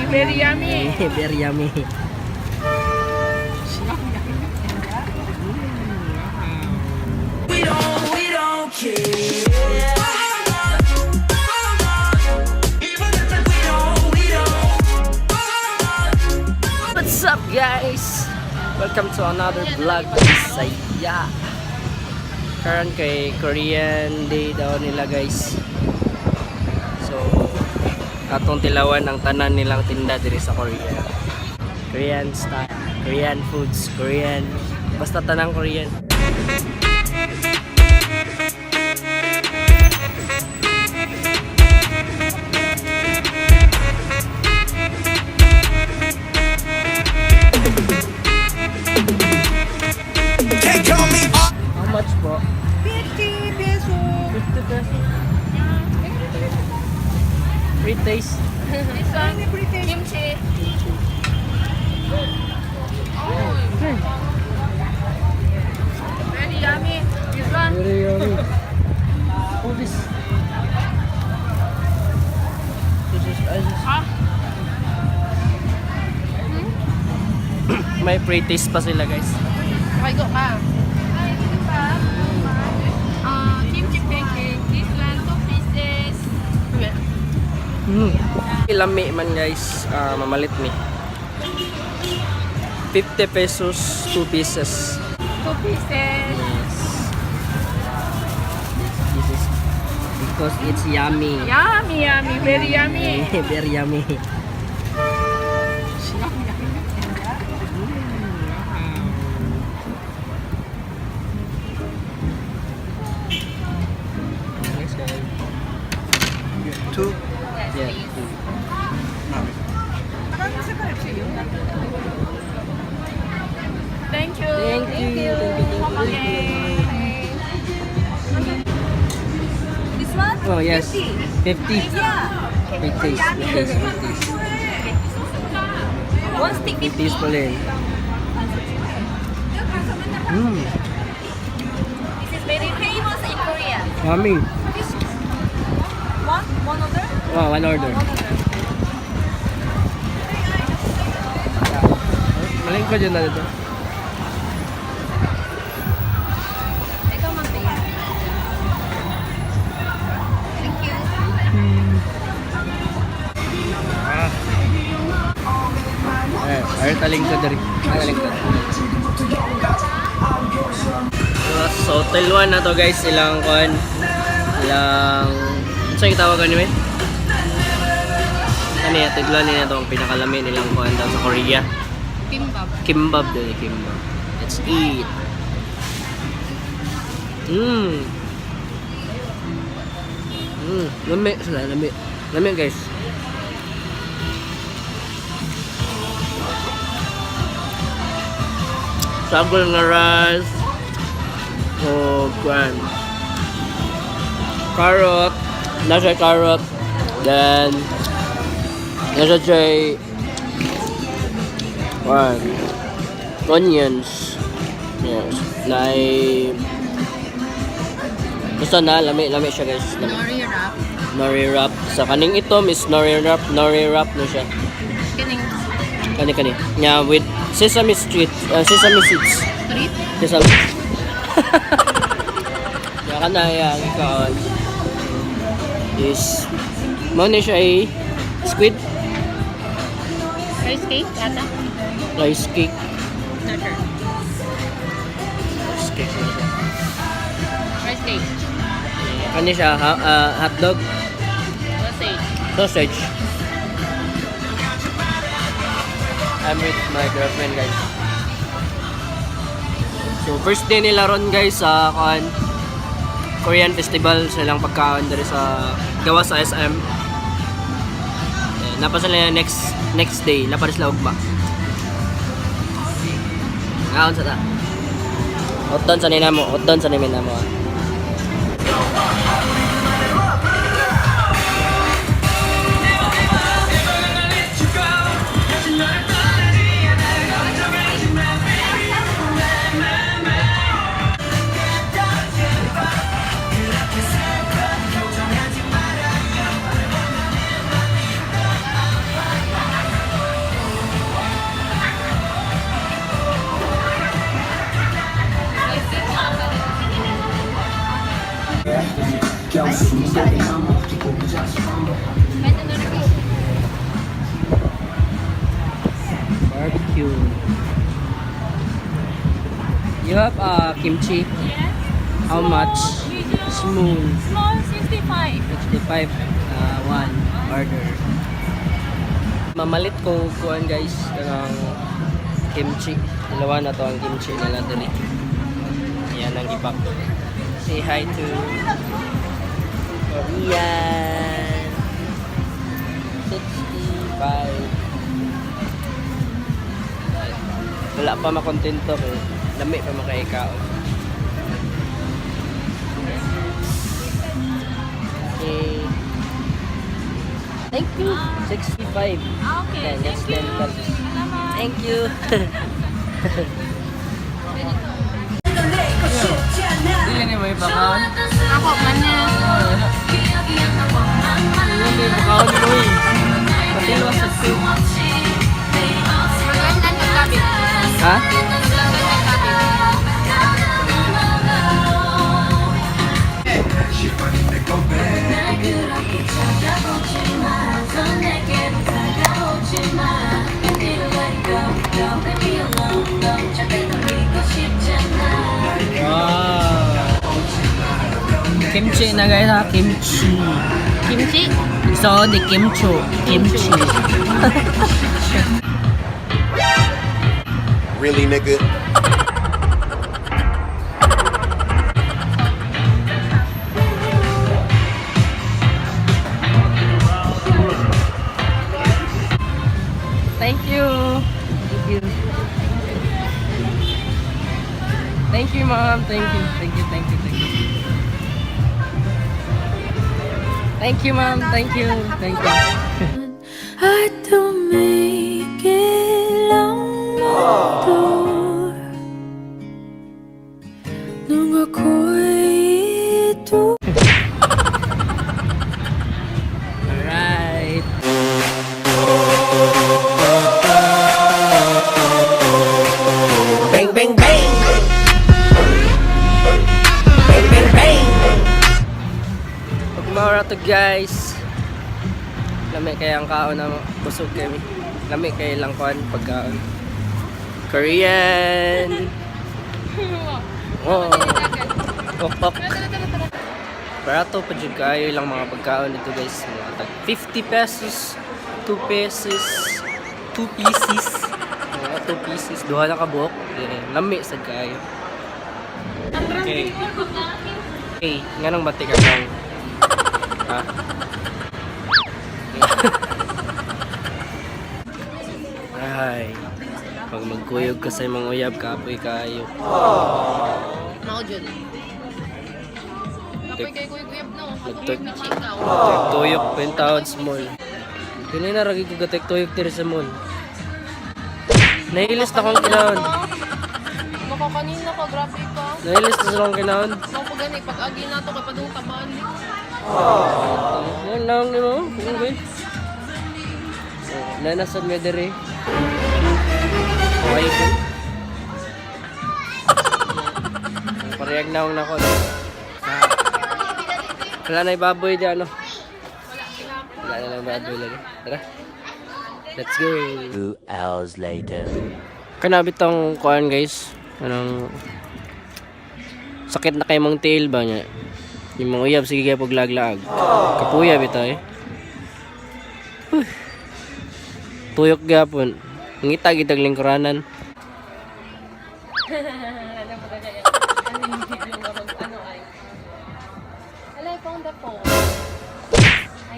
Very yummy. Very yummy. We don't care. Even if it, we don't. What's up, guys? Welcome to another vlog, Bisaya. Karon kay Korean Day daw nila, guys. So atong tilawan ang tanan nilang tinda diri sa Korea. Korean style, Korean foods, Korean basta tanang Korean. Can't call me up. How much po? 50 pesos. 50 pesos. Free taste. This one, kimchi. Very yummy. This one, Very yummy. Oh, this. This is I just ah, May free taste pa sila, guys. Okay, go ka. Hi, kimbap. Kimchi pancake. This one, two pieces. Mm. Lami man, guys, ah, mamalit ni. 50 pesos, 2 pieces. Two pieces. Yes. This is because it's yummy. Yummy, yummy. Very yummy. Very yummy. Thanks, guys. Two. Yeah, two. Thank you. Thank you. Thank you. Thank you. Come again. This one? Oh, yes. 50. 50. Yeah. Free taste. Free taste. Free taste. One stick Free 50. taste pala eh. This is very famous in Korea. Yummy. One order? Oh, one order. One order. Maling ko dyan na dito. Ikaw mag-pay. Thank you. Ah. Eh, ay taling ko diri. Ay taling ko. So, tilwan na to, guys, ilang kuan. Ilang unsa yung tawag anyway? Ano yan, tiglan nila to ang pinakalami nilang kuan daw sa Korea. Kimbap. Kimbap daw, kimbap. Let's eat. Lami sila, lami. Lami, guys. Sagol nga rice. O, kuan. Carrot. Nasa carrot. Then, nasa siya kuan. Onions. Yes. Like, basta na, lami, lami siya, guys. Lami. Nori wrap. Nori wrap. Sa kaning itom is nori wrap no siya. Kining Kani kani. Nya with sesame street, sesame seeds. street. Sesame. Ya kana ya ikaon. Is mo ni siya ay squid Rice cake, ata? Rice cake. Not sure. Rice cake na siya. Rice cake. Kani siya ha, hotdog, Sausage. Sausage. I'm with my girlfriend, guys. So first day nila ron, guys, sa kuan Korean Festival sa ilang pagkaon diri sa gawa sa SM. Eh, napa sila next next day, napa sila ugma. Ngaon sa ta. Hotdog sa nina mo, hotdog sa nina mo. Ah. You have kimchi? Yes. How much? Medium. Small. Small, 65. 65, one order. Mamalit ko kuan, guys, ang kimchi. Dalawa na to ang kimchi nila dali. Yan ang ipak. Say hi to Korean. 65. Wala pa makontento ko. Lami pa makaikaon. Okay. Thank you. 65. Okay, Then, that's thank you. 10 pesos. Salamat. Thank you. Dili ni may bakaon. Ako, man niya. Dili may bakaon mo eh. Patilwa sa soup. Maglanlan ng gabi. Ha? Maglanlan ng gabi. Wow. Kimchi na, guys, ha? Kimchi. Kimchi? So, di kimchi. Kimchi. Really, nigga? Thank you. Thank you. Thank you, Mom. Thank you. Thank you. Thank you. Thank you. Thank you, Mom. Thank you. Thank you. At tumigil ang motor nung ako'y ito. Alright. Bang, bang, bang. Bang, bang, bang. Pag maura to, guys. Lami kay ang kaon na busog kami. Lami kay lang kuan pagkaon. Korean. Oh. Ok ok. Barato pa jud kaayo ilang mga pagkaon dito, guys. Mga tag 50 pesos, 2 pesos, 2 pieces. Mga 2 pieces, duha na ka buok. Eh, lami sad kaayo. Okay. Okay, nganong bati ka kang? Ha? Ay, pag magkuyog ka sa imong uyab, kapoy kayo. Mao jud. Kapoy kay Kuya Guyab no. Nagtag- Katulog ni Chikaw. Tuyok pa yung taon sa mall. Dili na ragi ko gatek tuyok diri sa mall. Nailis na akong kinaon. Maka kanina ka, grabe ka. Nailis na sa akong kinaon. Mao pa gani pag agi na to kay padung taban. Yan lang ni mo. Okay. Nanasad nga diri. Okay ko. Parehag na akong nako. No? Ah. Wala na ibaboy di ano. Wala na lang baboy lagi. Tara. Let's go. 2 hours later. Kanabit tong kuan, guys. Anong sakit na kay mong tail ba niya? Yung mga uyab sige kaya paglaglaag. Kapuya bitaw eh. Huh. Tuyok gyapon. Ngita gitag lingkuranan. Ano pa kaya? Ano yung video nga mag ano ay? Ala, I found the phone. I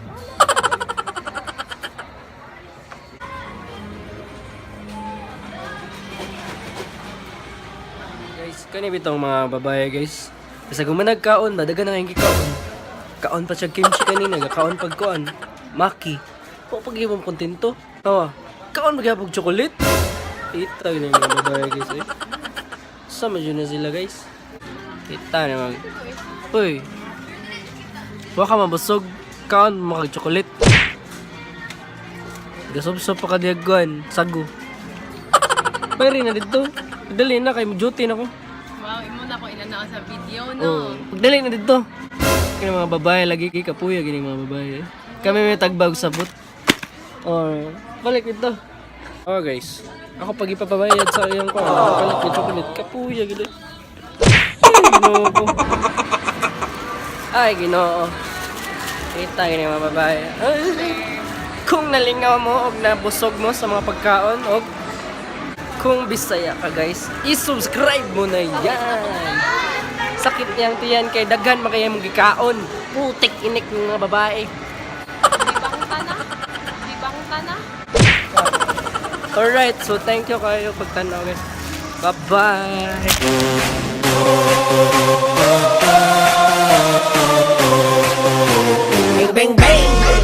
found the phone. Guys, kani bitong mga babae, guys. Kasi kung managkaon ba, daga na kayong gikaon. Kaon pa siya kimchi kanina, kaon pagkuan. Maki. Po pag ibang kontento. Tawa. Kaon ba gyapon chocolate? Ita yun yung mga babae, guys eh. Sama dyan na sila, guys. Kita naman. Uy. Baka mabusog. Kaon makag chocolate. Gasubsob pa ka diagwan. Sago. Pwede na dito. Dali na kay duty na ko. Wow, imo na ko inanaw sa video no. Oh, pagdali na dito. Kaya mga babae lagi kay kapuya gini mga babae. Eh. Kami may tagbag sa boot. Or balik dito. Oh guys, ako pag ipapabayad sa iyang ko, palit ko chocolate, kapuya gid. Ay, Ginoo ko. Ay, Ginoo. Kita gini mga babae. Ay, kung nalingaw mo og nabusog mo sa mga pagkaon og kung Bisaya ka guys, i-subscribe mo na yan. Sakit niyang tiyan kay daghan makaya mong gikaon. Putik inik ng mga babae. Di bang ka na? Di bang ka na? Alright, so thank you kayo pagtanaw guys. Bye-bye! Bang bang.